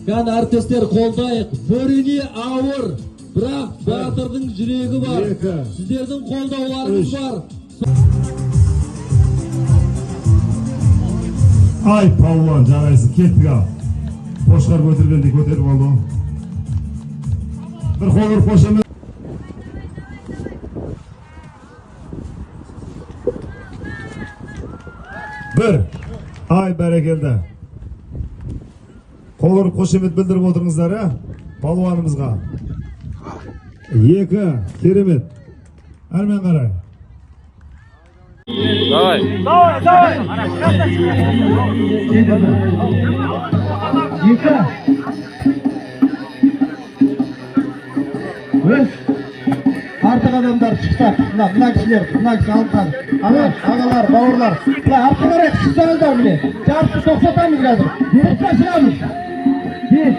Кәне, әріптестер, қолдайық. Бөрене ауыр, бірақ батырдың жүрегі бар. Екі. Сіздердің қолдауларыңыз Үш. бар. Ай, палуан, жарайсың, кеттік ал. Қошқар көтергендей көтеріп алды ғой. Бір қол ұрып қошемет. Бір. Ай, бәрекелді. Қол ұрып қошемет білдіріп отырыңыздар, ә? Палуанымызға. Екі. Керемет. Әрмен қарай. Давай. Екі, үш. Артық адамдар шықсақ, мына кісілер, мына кісі алып, ана ағалар, бауырлар, мына артқа қарай шықсаңыздар, міне, жарысты тоқтатамыз қазір, сыртқа шығамыз. Бес,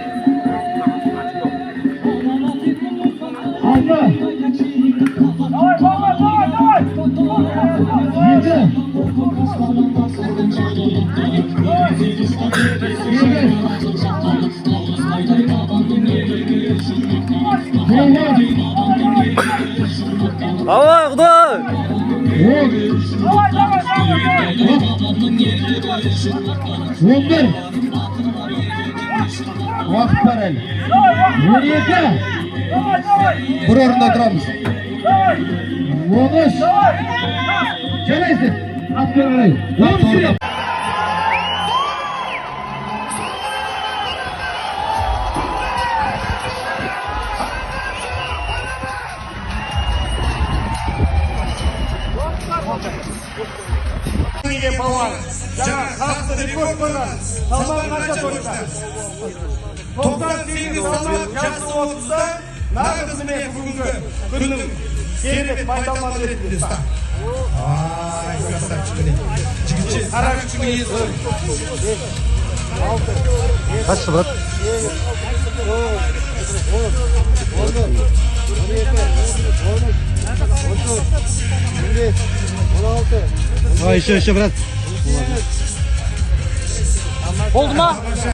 алты, жеті, сегіз, тоғыз, Давай, құдай. 10, 11. Уақыт бар әлі. 12. Бір орында тұрамыз. 13. Жарайсың. Атпен қарай. 13. Деген палуан жаңа халықты рекорд қойған. Салмағы қанша точно? 98 салмақ, жасы 30-да. Нағыз, міне, бүгінгі күннің керемет майталманы ретінде ұста. Ай, красавчик, міне. Жігітше, қара күштің иесі. Қашшы, брат? Еще, еще, брат. Болды ма?